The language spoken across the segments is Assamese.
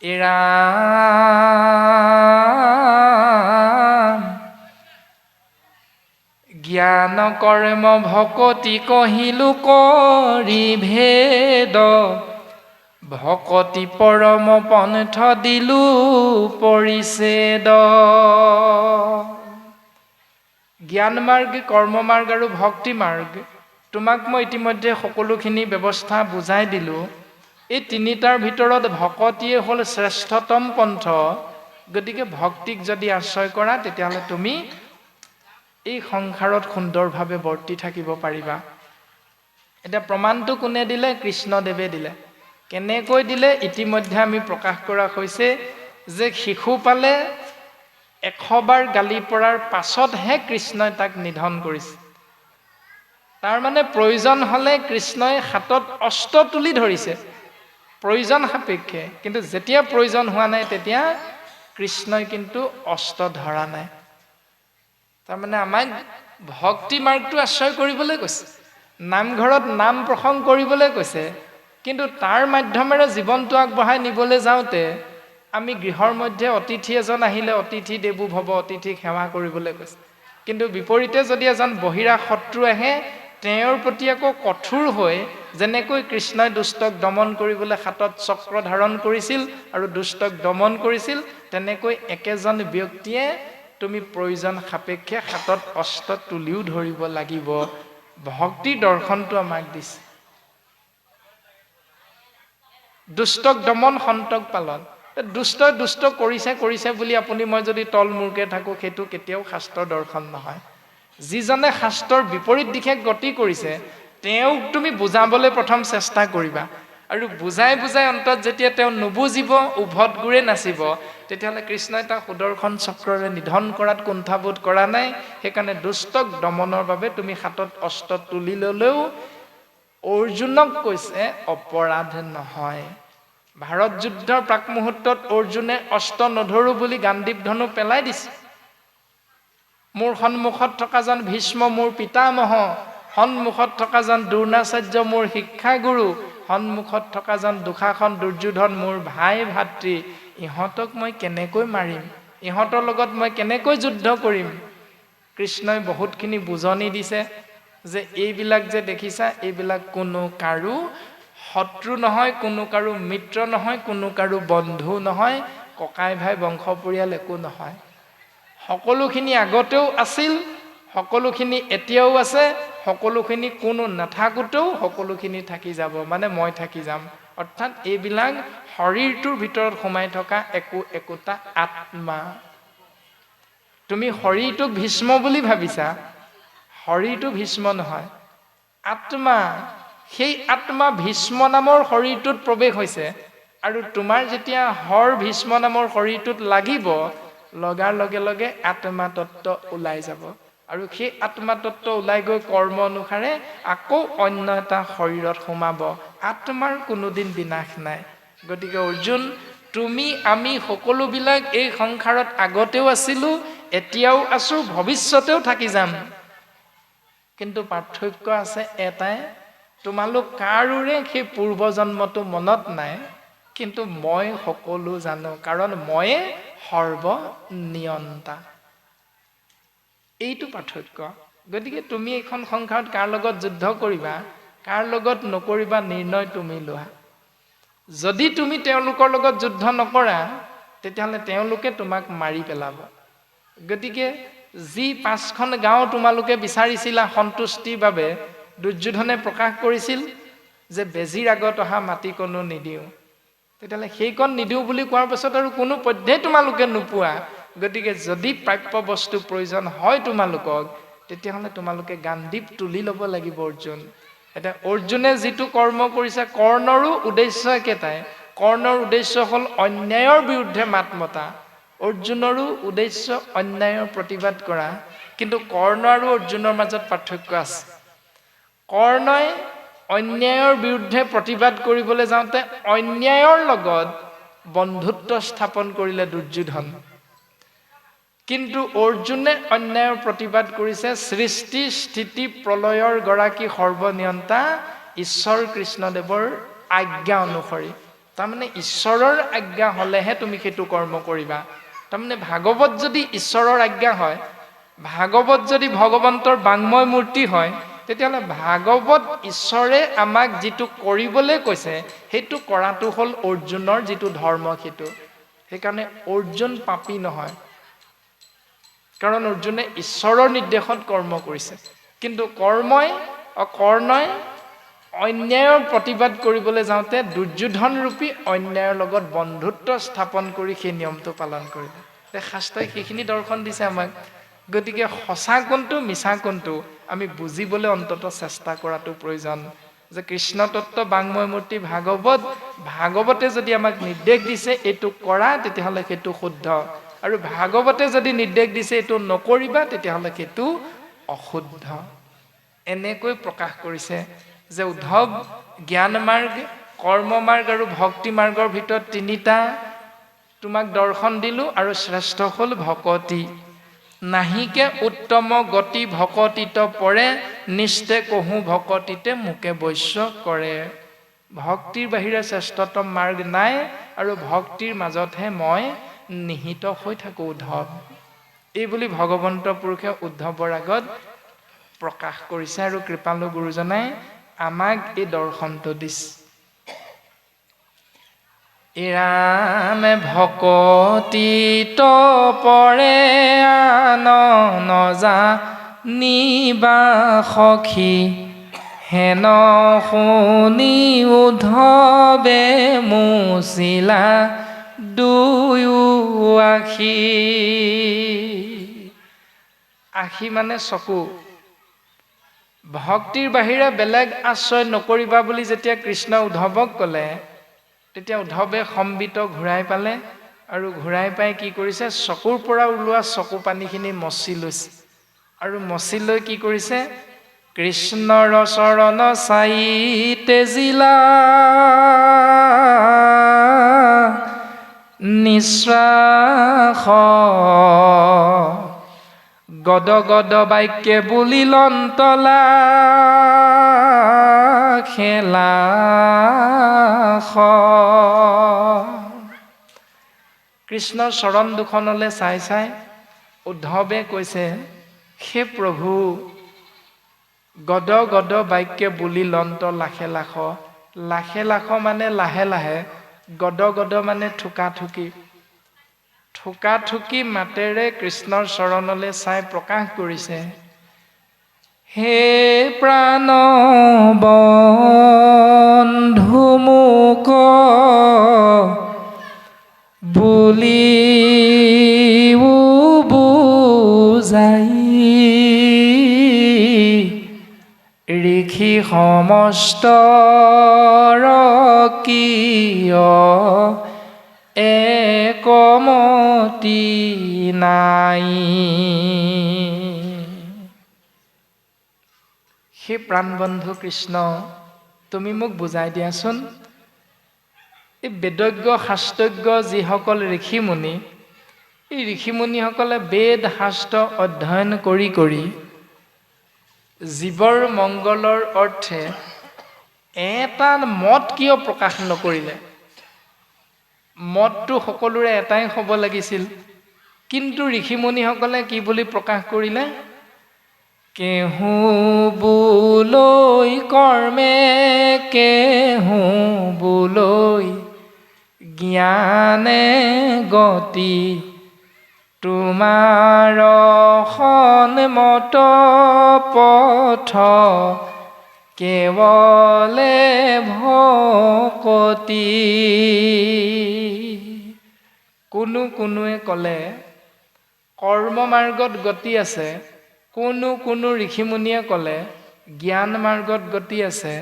এ ৰাম। জ্ঞান কৰ্ম ভকতি কহিলো কৰি ভেদ, ভকতি পৰম পন্থ দিলো পৰিচ্ছেদ। জ্ঞান মাৰ্গ, কৰ্ম মাৰ্গ আৰু ভক্তি মাৰ্গ, তোমাক মই ইতিমধ্যে সকলোখিনি ব্যৱস্থা বুজাই দিলোঁ। এই তিনিটাৰ ভিতৰত ভকতিয়ে হ'ল শ্ৰেষ্ঠতম পন্থ। গতিকে ভক্তিক যদি আশ্ৰয় কৰা, তেতিয়াহ'লে তুমি এই সংসাৰত সুন্দৰভাৱে বৰ্তি থাকিব পাৰিবা। এতিয়া প্ৰমাণটো কোনে দিলে? কৃষ্ণদেৱে দিলে। কেনেকৈ দিলে? ইতিমধ্যে আমি প্ৰকাশ কৰা হৈছে যে শিশুপালে 100 বাৰ গালি পৰাৰ পাছতহে কৃষ্ণই তাক নিধন কৰিছে। তাৰমানে প্ৰয়োজন হ'লে কৃষ্ণই হাতত অস্ত্ৰ তুলি ধৰিছে প্ৰয়োজন সাপেক্ষে, কিন্তু যেতিয়া প্ৰয়োজন হোৱা নাই, তেতিয়া কৃষ্ণই কিন্তু অস্ত্ৰ ধৰা নাই। তাৰমানে আমাক ভক্তি মাৰ্গটো আশ্ৰয় কৰিবলৈ কৈছে, নামঘৰত নাম প্ৰসংগ কৰিবলৈ কৈছে, কিন্তু তাৰ মাধ্যমেৰে জীৱনটো আগবঢ়াই নিবলৈ যাওঁতে আমি গৃহৰ মধ্যে অতিথি এজন আহিলে অতিথি দেৱো ভৱ, অতিথিক সেৱা কৰিবলৈ কৈছে। কিন্তু বিপৰীতে যদি এজন বহিৰা শত্ৰু আহে, তেওঁৰ প্ৰতি আকৌ কঠোৰ হৈ, যেনেকৈ কৃষ্ণই দুষ্টক দমন কৰিবলৈ হাতত চক্ৰ ধাৰণ কৰিছিল আৰু দুষ্টক দমন কৰিছিল, তেনেকৈ একেজন ব্যক্তিয়ে তুমি প্ৰয়োজন সাপেক্ষে হাতত অস্ত্ৰ তুলিও ধৰিব লাগিব। ভক্তিৰ দৰ্শনটো আমাক দিছে। দুষ্টক দমন, সন্তক পালন। দুষ্টই দুষ্ট কৰিছে কৰিছে বুলি আপুনি মই যদি তল মূৰকে থাকোঁ, সেইটো কেতিয়াও শাস্ত্ৰৰ দৰ্শন নহয়। যিজনে শাস্ত্ৰৰ বিপৰীত দিশে গতি কৰিছে, তেওঁক তুমি বুজাবলৈ প্ৰথম চেষ্টা কৰিবা আৰু বুজাই বুজাই অন্তত যেতিয়া তেওঁ নুবুজিব, উভত গোৰে নাচিব, তেতিয়াহ'লে কৃষ্ণই তাক সুদৰ্শন চক্ৰৰে নিধন কৰাত কুণ্ঠাবোধ কৰা নাই। সেইকাৰণে দুষ্টক দমনৰ বাবে তুমি হাতত অস্ত্ৰ তুলি ল'লেও অৰ্জুনক কৈছে, অপৰাধ নহয়। ভাৰত যুদ্ধৰ প্ৰাক মুহূৰ্তত অৰ্জুনে অস্ত্ৰ নধৰো বুলি গাণ্ডীৱ ধনু পেলাই দিছে। মোৰ সন্মুখত থকাজন ভীষ্ম মোৰ পিতামহ, সন্মুখত থকাজন দ্ৰোণাচাৰ্য মোৰ শিক্ষাগুৰু, সন্মুখত থকাজন দুশাসন দুৰ্যোধন মোৰ ভাই ভাতৃ, ইহঁতক মই কেনেকৈ মাৰিম? ইহঁতৰ লগত মই কেনেকৈ যুদ্ধ কৰিম? কৃষ্ণই বহুতখিনি বুজনি দিছে যে এইবিলাক যে দেখিছা, এইবিলাক কোনো কাৰো শত্ৰু নহয়, কোনো কাৰো মিত্ৰ নহয়, কোনো কাৰো বন্ধু নহয়, ককাই ভাই বংশ পৰিয়াল একো নহয়। সকলোখিনি আগতেও আছিল, সকলোখিনি এতিয়াও আছে, সকলোখিনি কোনো নাথাকোঁতেও সকলোখিনি থাকি যাব, মানে মই থাকি যাম। অৰ্থাৎ এইবিলাক শৰীৰটোৰ ভিতৰত সোমাই থকা একো একোটা আত্মা। তুমি শৰীৰটোক ভীষ্ম বুলি ভাবিছা, শৰীৰটো ভীষ্ম নহয়, আত্মা। সেই আত্মা ভীষ্ম নামৰ শৰীৰটোত প্ৰৱেশ হৈছে আৰু তোমাৰ যেতিয়া হৰ ভীষ্ম নামৰ শৰীৰটোত লাগিব, লগাৰ লগে লগে আত্মা তত্ত্ব ওলাই যাব আৰু সেই আত্মা তত্ত্ব ওলাই গৈ কৰ্ম অনুসাৰে আকৌ অন্য এটা শৰীৰত সোমাব। আত্মাৰ কোনোদিন বিনাশ নাই। গতিকে অৰ্জুন, তুমি আমি সকলোবিলাক এই সংসাৰত আগতেও আছিলোঁ, এতিয়াও আছোঁ, ভৱিষ্যতেও থাকি যাম। কিন্তু পাৰ্থক্য আছে এটাই, তোমালোক কাৰোৰে সেই পূৰ্বজন্মটো মনত নাই, কিন্তু মই সকলো জানো, কাৰণ ময়ে সৰ্বনিয়ন্তা। এইটো পাৰ্থক্য। গতিকে তুমি এইখন সংসাৰত কাৰ লগত যুদ্ধ কৰিবা, কাৰ লগত নকৰিবা, নিৰ্ণয় তুমি লোৱা। যদি তুমি তেওঁলোকৰ লগত যুদ্ধ নকৰা, তেতিয়াহ'লে তেওঁলোকে তোমাক মাৰি পেলাব। গতিকে যি পাঁচখন গাঁও তোমালোকে বিচাৰিছিলা সন্তুষ্টিৰ বাবে, দুৰ্যোধনে প্ৰকাশ কৰিছিল যে বেজীৰ আগত অহা মাটিকণো নিদিওঁ। তেতিয়াহ'লে সেইকণ নিদিওঁ বুলি কোৱাৰ পাছত আৰু কোনো পধ্যেই তোমালোকে নোপোৱা। গতিকে যদি প্ৰাপ্য বস্তু প্ৰয়োজন হয় তোমালোকক, তেতিয়াহ'লে তোমালোকে গাণ্ডীৱ তুলি ল'ব লাগিব অৰ্জুন। এতিয়া অৰ্জুনে যিটো কৰ্ম কৰিছে, কৰ্ণৰো উদ্দেশ্য একেটাই। কৰ্ণৰ উদ্দেশ্য হ'ল অন্যায়ৰ বিৰুদ্ধে মাত মতা, অৰ্জুনৰো উদ্দেশ্য অন্যায়ৰ প্ৰতিবাদ কৰা। কিন্তু কৰ্ণ আৰু অৰ্জুনৰ মাজত পাৰ্থক্য আছে। কৰ্ণই অন্যায়ৰ বিৰুদ্ধে প্ৰতিবাদ কৰিবলৈ যাওঁতে অন্যায়ৰ লগত বন্ধুত্ব স্থাপন কৰিলে দুৰ্যোধন, কিন্তু অৰ্জুনে অন্যায়ৰ প্ৰতিবাদ কৰিছে সৃষ্টি স্থিতি প্ৰলয়ৰ গৰাকী সৰ্বনিয়ন্তা ঈশ্বৰ কৃষ্ণদেৱৰ আজ্ঞা অনুসৰি। তাৰমানে ঈশ্বৰৰ আজ্ঞা হ'লেহে তুমি সেইটো কৰ্ম কৰিবা। তাৰমানে ভাগৱত যদি ঈশ্বৰৰ আজ্ঞা হয়, ভাগৱত যদি ভগৱন্তৰ বাংময় মূৰ্তি হয়, তেতিয়াহ'লে ভাগৱত ঈশ্বৰে আমাক যিটো কৰিবলৈ কৈছে সেইটো কৰাটো হ'ল অৰ্জুনৰ যিটো ধৰ্ম সেইটো। সেইকাৰণে অৰ্জুন পাপী নহয়, কাৰণ অৰ্জুনে ঈশ্বৰৰ নিৰ্দেশত কৰ্ম কৰিছে। কিন্তু কৰ্ণই অন্যায়ৰ প্ৰতিবাদ কৰিবলৈ যাওঁতে দুৰ্যোধন ৰূপী অন্যায়ৰ লগত বন্ধুত্ব স্থাপন কৰি সেই নিয়মটো পালন কৰিলে। শাস্ত্ৰই সেইখিনি দৰ্শন দিছে আমাক। গতিকে সঁচা কোনটো মিছা কোনটো আমি বুজিবলৈ অন্ততঃ চেষ্টা কৰাটো প্ৰয়োজন। যে কৃষ্ণ তত্ত্ব বাংময় মূৰ্তি ভাগৱত, ভাগৱতে যদি আমাক নিৰ্দেশ দিছে এইটো কৰা, তেতিয়াহ'লে সেইটো শুদ্ধ, আৰু ভাগৱতে যদি নিৰ্দেশ দিছে এইটো নকৰিবা, তেতিয়াহ'লে সেইটো অশুদ্ধ। এনেকৈ প্ৰকাশ কৰিছে যে উদ্ধৱ জ্ঞান মাৰ্গ, কৰ্ম মাৰ্গ আৰু ভক্তি মাৰ্গৰ ভিতৰত তিনিটা তোমাক দৰ্শন দিলোঁ, আৰু শ্ৰেষ্ঠ হ'ল ভকতি। নাহিকে উত্তম গতি ভকতিত পৰে, নিষ্ঠে কহোঁ ভকতিতে মোকে বৈশ্য কৰে। ভক্তিৰ বাহিৰে শ্ৰেষ্ঠতম মাৰ্গ নাই, আৰু ভক্তিৰ মাজতহে মই নিহিত হৈ থাকোঁ উদ্ধৱ। এই বুলি ভগৱন্ত পুৰুষে উদ্ধৱৰ আগত প্ৰকাশ কৰিছে, আৰু কৃপালু গুৰুজনাই আমাক এই দৰ্শনটো দিছে। ৰাম ভকতিত পৰে আন নজানিবা সখী, হেন শুনি উদ্ধৱে মুচিলা দুয়ো আখি। আখি মানে চকু। ভক্তিৰ বাহিৰে বেলেগ আশ্ৰয় নকৰিবা বুলি যেতিয়া কৃষ্ণ উদ্ধৱক ক'লে, তেতিয়া উদ্ধৱে সম্বিত ঘূৰাই পালে, আৰু ঘূৰাই পাই কি কৰিছে, চকুৰ পৰা ওলোৱা চকু পানীখিনি মচি লৈছে, আৰু মচি লৈ কি কৰিছে, কৃষ্ণৰ চৰণ চাই তেজিলা নিশ্বাস, গদ গদ বাক্যে বুলিলন্তলা খেলা। কৃষ্ণৰ চৰণ দুখনলৈ চাই চাই উদ্ধৱে কৈছে, হে প্ৰভু, গদ গদ বাক্যে বুলিলন্ত লাখে লাখ। লাখে লাখ মানে লাহে লাহে, গদ গদ মানে থোকা থুকি। থোকা থুকি মাতেৰে কৃষ্ণৰ চৰণলৈ চাই প্ৰকাশ কৰিছে, হে প্ৰাণ বন্ধু মোক বুলি বুজাই, ঋষি সমস্ত কিয় একমতি নাই। সেই প্ৰাণবন্ধু কৃষ্ণ, তুমি মোক বুজাই দিয়াচোন, এই বেদজ্ঞ শাস্ত্ৰজ্ঞ যিসকল ঋষিমুনি, এই ঋষিমুনিসকলে বেদ শাস্ত্ৰ অধ্যয়ন কৰি কৰি জীৱৰ মংগলৰ অৰ্থে এটা মত কিয় প্ৰকাশ নকৰিলে? মতটো সকলোৰে এটাই হ'ব লাগিছিল, কিন্তু ঋষিমুনিসকলে কি বুলি প্ৰকাশ কৰিলে? কেহু বোলৈ কৰ্মে, কেহু বোলৈ জ্ঞানে গতি, তোমাৰ সন্মত পথ কেৱলে ভকতি। কোনো কোনোৱে ক'লে কৰ্ম মাৰ্গত গতি আছে, কোনো কোনো ঋষিমুনিয়ে ক'লে জ্ঞান মাৰ্গত গতি আছে।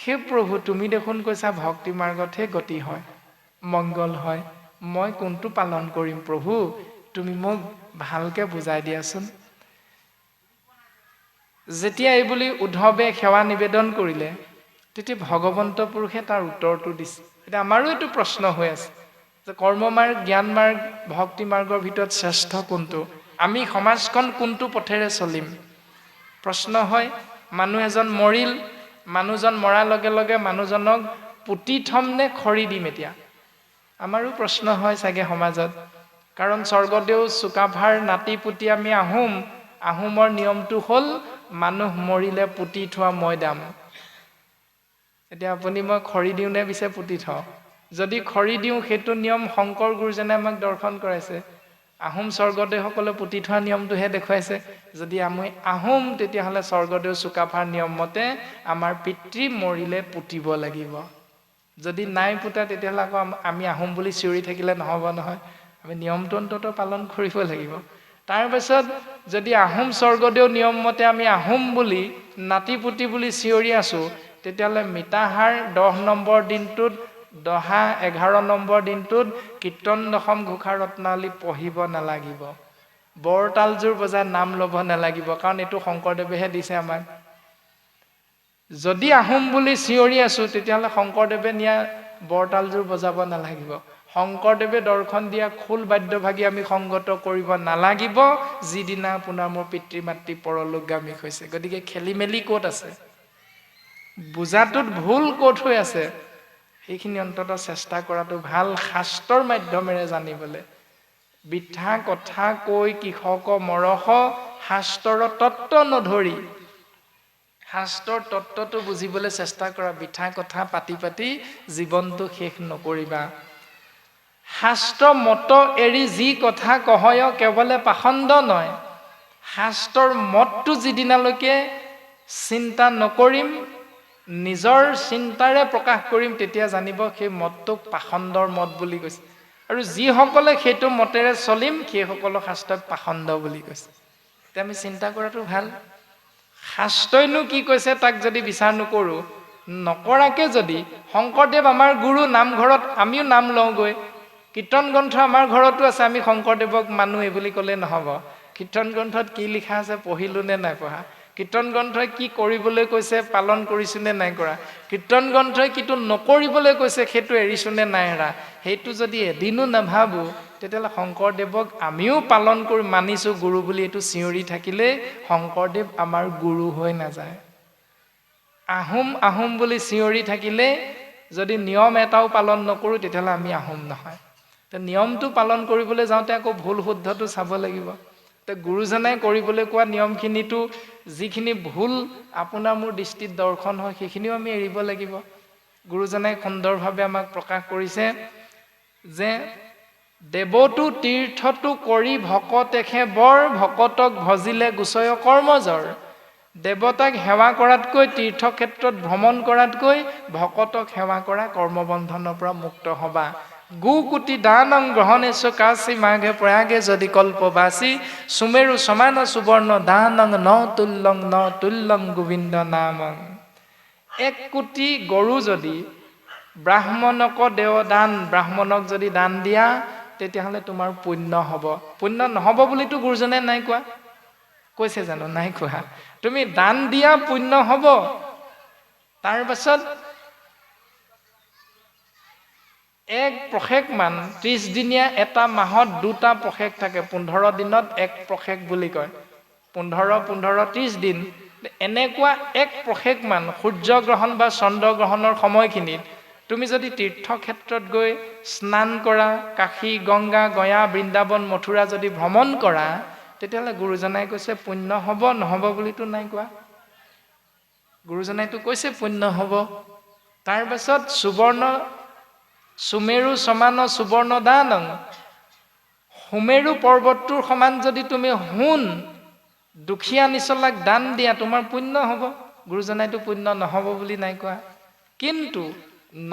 হে প্ৰভু, তুমি দেখোন কৈছা ভক্তি মাৰ্গতহে গতি হয়, মংগল হয়, মই কোনটো পালন কৰিম প্ৰভু, তুমি মোক ভালকে বুজাই দিয়াচোন। যেতিয়া এই বুলি উদ্ধৱে সেৱা নিবেদন কৰিলে, তেতিয়া ভগৱন্ত পুৰুষে তাৰ উত্তৰটো দিছে। এতিয়া আমাৰো এইটো প্ৰশ্ন হৈ আছে যে কৰ্ম মাৰ্গ, জ্ঞান মাৰ্গ, ভক্তি মাৰ্গৰ ভিতৰত শ্ৰেষ্ঠ কোনটো? আমি সমাজখন কোনটো পথেৰে চলিম? প্ৰশ্ন হয়, মানুহ এজন মৰিল, মানুহজন মৰাৰ লগে লগে মানুহজনক পুতি থ'ম নে খৰি দিম? এতিয়া আমাৰো প্ৰশ্ন হয় চাগে সমাজত, কাৰণ স্বৰ্গদেউ চুকাফাৰ নাতি পুতি আমি আহোম, আহোমৰ নিয়মটো হ'ল মানুহ মৰিলে পুতি থোৱা মৈদাম। এতিয়া আপুনি মই খৰি দিওঁ নে পিছে পুতি থওঁ? যদি খৰি দিওঁ, সেইটো নিয়ম শংকৰ গুৰুজনে আমাক দৰ্শন কৰাইছে। আহোম স্বৰ্গদেউসকলে পুতি থোৱা নিয়মটোহে দেখুৱাইছে। যদি আমি আহোম, তেতিয়াহ'লে স্বৰ্গদেউ চুকাফাৰ নিয়ম মতে আমাৰ পিতৃ মৰিলে পুতিব লাগিব। যদি নাই পোতা, তেতিয়াহ'লে আকৌ আমি আহোম বুলি চিঞৰি থাকিলে নহ'ব নহয়, আমি নিয়মটো অন্ততঃ পালন কৰিব লাগিব। তাৰপাছত যদি আহোম স্বৰ্গদেউ নিয়ম মতে আমি আহোম বুলি নাতি পুতি বুলি চিঞৰি আছোঁ, তেতিয়াহ'লে মিতাহাৰ 10 নম্বৰ দিনটোত, দহা 11 নম্বৰ দিনটোত কীৰ্তন দশম ঘোষা ৰত্নাৱলী পঢ়িব নালাগিব, বৰতালযোৰ বজাই নাম ল'ব নালাগিব, কাৰণ এইটো শংকৰদেৱেহে দিছে আমাক। যদি আহোম বুলি চিঞৰি আছোঁ, তেতিয়াহ'লে শংকৰদেৱে নিয়া বৰতালযোৰ বজাব নালাগিব, শংকৰদেৱে দৰ্শন দিয়া খোল বাদ্যভাগী আমি সংগত কৰিব নালাগিব, যিদিনা আপোনাৰ মোৰ পিতৃ মাতৃ পৰলোকগামী হৈছে। গতিকে খেলি মেলি ক'ত আছে, বুজাটোত ভুল ক'ত হৈ আছে, সেইখিনি অন্ততঃ চেষ্টা কৰাটো ভাল শাস্ত্ৰৰ মাধ্যমেৰে জানিবলৈ। বৃথা কথা কৈ কৃষক মৰস, শাস্ত্ৰৰ তত্ত্ব নধৰি। শাস্ত্ৰৰ তত্ত্বটো বুজিবলৈ চেষ্টা কৰা, বৃথা কথা পাতি পাতি জীৱনটো শেষ নকৰিবা। শাস্ত্ৰ মত এৰি যি কথা কহয় কেৱলে পাষণ্ড নয়। শাস্ত্ৰৰ মতটো যিদিনালৈকে চিন্তা নকৰিম, নিজৰ চিন্তাৰে প্ৰকাশ কৰিম, তেতিয়া জানিব সেই মতটোক পাষণ্ডৰ মত বুলি কৈছে। আৰু যিসকলে সেইটো মতেৰে চলিম, সেইসকলক শাস্ত্ৰই পাষণ্ড বুলি কৈছে। এতিয়া আমি চিন্তা কৰাটো ভাল, শাস্ত্ৰইনো কি কৈছে তাক যদি বিচাৰ নকৰোঁ, নকৰাকে যদি শংকৰদেৱ আমাৰ গুৰু, নামঘৰত আমিও নাম লওঁগৈ, কীৰ্তন গ্ৰন্থ আমাৰ ঘৰতো আছে, আমি শংকৰদেৱক মানো এই বুলি ক'লে নহ'ব। কীৰ্তন গ্ৰন্থত কি লিখা আছে পঢ়িলোঁ নে নাই পঢ়া, কীৰ্তন গ্ৰন্থই কি কৰিবলৈ কৈছে পালন কৰিছোঁ নে নাই কৰা, কীৰ্তন গ্ৰন্থই কিটো নকৰিবলৈ কৈছে সেইটো এৰিছোঁ নে নাই এৰা, সেইটো যদি এদিনো নাভাবোঁ, তেতিয়াহ'লে শংকৰদেৱক আমিও পালন কৰি মানিছোঁ গুৰু বুলি এইটো চিঞৰি থাকিলেই শংকৰদেৱ আমাৰ গুৰু হৈ নাযায়। আহোম আহোম বুলি চিঞৰি থাকিলে যদি নিয়ম এটাও পালন নকৰোঁ, তেতিয়াহ'লে আমি আহোম নহয়। নিয়মটো পালন কৰিবলৈ যাওঁতে আকৌ ভুল শুদ্ধটো চাব লাগিব। গুৰুজনাই কৰিবলৈ কোৱা নিয়মখিনিতো যিখিনি ভুল আপোনাৰ মোৰ দৃষ্টিত দৰ্শন হয়, সেইখিনিও আমি এৰিব লাগিব। গুৰুজনাই সুন্দৰভাৱে আমাক প্ৰকাশ কৰিছে যে দেৱতো তীৰ্থতো কৰি ভকতেখে বৰ, ভকতক ভজিলে গুচয় কৰ্মজৰ। দেৱতাক সেৱা কৰাতকৈ, তীৰ্থক্ষেত্ৰত ভ্ৰমণ কৰাতকৈ ভকতক সেৱা কৰা কৰ্মবন্ধনৰ পৰা মুক্ত হ'বা। গোকুটি দানং গ্ৰহণেশ কাশী মাঘে প্ৰয়াগে যদি কল্পবাসী, সুমেৰু সমান সুবৰ্ণ দানং ন তুল্যং ন তুল্যং গোবিন্দ নামং। 1 কোটি গৰু যদি ব্ৰাহ্মণক দেৱ দান, ব্ৰাহ্মণক যদি দান দিয়া, তেতিয়াহ'লে তোমাৰ পুণ্য হ'ব। পুণ্য নহ'ব বুলিতো গুৰুজনে নাই কোৱা, কৈছে জানো? নাই কোৱা। তুমি দান দিয়া পুণ্য হ'ব। তাৰ পাছত এক পষেকমান, 30 দিনীয়া এটা মাহত দুটা পষেক থাকে, 15 দিনত এক পষেক বুলি কয়, 15 15 30 দিন। এনেকুৱা এক পষেকমান সূৰ্যগ্ৰহণ বা চন্দ্ৰগ্ৰহণৰ সময়খিনিত তুমি যদি তীৰ্থক্ষেত্ৰত গৈ স্নান কৰা, কাশী, গংগা, গয়া, বৃন্দাবন, মথুৰা যদি ভ্ৰমণ কৰা, তেতিয়াহ'লে গুৰুজনাই কৈছে পুণ্য হ'ব, নহ'ব বুলিতো নাই কোৱা। গুৰুজনাইতো কৈছে পুণ্য হ'ব। তাৰ পাছত সুবৰ্ণ সুমেৰু সমান সুবৰ্ণ দানং, সুমেৰু পৰ্বতটোৰ সমান যদি তুমি সোণ দুখীয়া নিচলাক দান দিয়া, তোমাৰ পুণ্য হ'ব। গুৰুজনাইতো পুণ্য নহ'ব বুলি নাই কোৱা। কিন্তু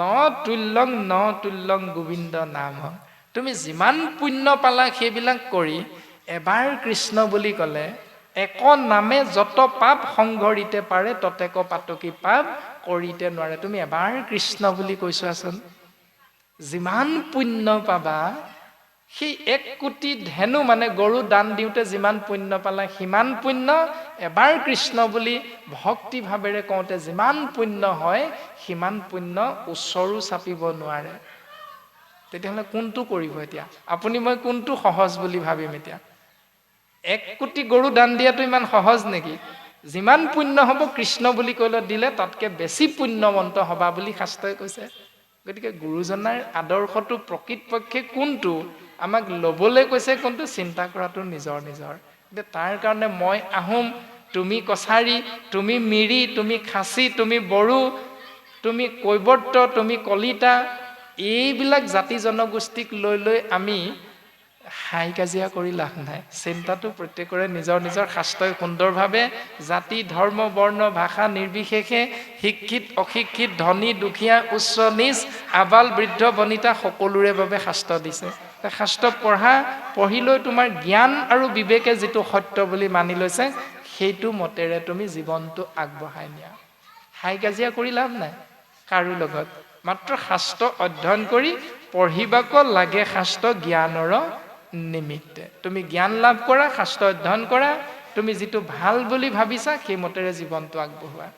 ন তুল্যং ন তুল্যং গোবিন্দ নাম, তুমি যিমান পুণ্য পালা সেইবিলাক কৰি এবাৰ কৃষ্ণ বুলি ক'লে এক নামে যত পাপ সংঘৰিতে পাৰে, ততেক পাতকি পাপ কৰিতে নোৱাৰে। তুমি এবাৰ কৃষ্ণ বুলি কৈছোৱাচোন, যিমান পুণ্য পাবা, সেই 1 কোটি ধেনু মানে গৰু দান দিওঁতে যিমান পুণ্য পালা, সিমান পুণ্য এবাৰ কৃষ্ণ বুলি ভক্তিভাৱেৰে কওঁতে যিমান পুণ্য হয়, সিমান পুণ্য ওচৰো চাপিব নোৱাৰে। তেতিয়াহ'লে কোনটো কৰিব এতিয়া আপুনি মই কোনটো সহজ বুলি ভাবিম? এতিয়া 1 কোটি গৰু দান দিয়াটো ইমান সহজ নেকি? যিমান পুণ্য হ'ব, কৃষ্ণ বুলি কৈ দিলে তাতকৈ বেছি পুণ্যৱন্ত হ'বা বুলি শাস্ত্ৰই কৈছে। গতিকে গুৰুজনাৰ আদৰ্শটো প্ৰকৃতপক্ষে কোনটো, আমাক ল'বলৈ কৈছে কোনটো, চিন্তা কৰাটো নিজৰ নিজৰ। গতিকে তাৰ কাৰণে মই আহোম, তুমি কছাৰী, তুমি মিৰি, তুমি খাচী, তুমি বড়ো, তুমি কৈৱৰ্ত, তুমি কলিতা, এইবিলাক জাতি জনগোষ্ঠীক লৈ লৈ আমি হাই কাজিয়া কৰি লাভ নাই। চিন্তাটো প্ৰত্যেকৰে নিজৰ নিজৰ। শাস্ত্ৰই সুন্দৰভাৱে জাতি, ধৰ্ম, বৰ্ণ, ভাষা নিৰ্বিশেষে শিক্ষিত অশিক্ষিত, ধনী দুখীয়া, উচ্চ নীচ, আবাল বৃদ্ধ বনিতা সকলোৰে বাবে শাস্ত্ৰ দিছে। শাস্ত্ৰ পঢ়া, পঢ়ি লৈ তোমাৰ জ্ঞান আৰু বিবেকে যিটো সত্য বুলি মানি লৈছে, সেইটো মতেৰে তুমি জীৱনটো আগবঢ়াই নিয়া। হাই কাজিয়া কৰি লাভ নাই কাৰো লগত। মাত্ৰ শাস্ত্ৰ অধ্যয়ন কৰি পঢ়িবাক লাগে শাস্ত্ৰ জ্ঞানৰ নিমিত্তে। তুমি জ্ঞান লাভ কৰা, শাস্ত্ৰ অধ্যয়ন কৰা, তুমি যিটো ভাল বুলি ভাবিছা সেইমতেৰে জীৱনটো আগবঢ়োৱা।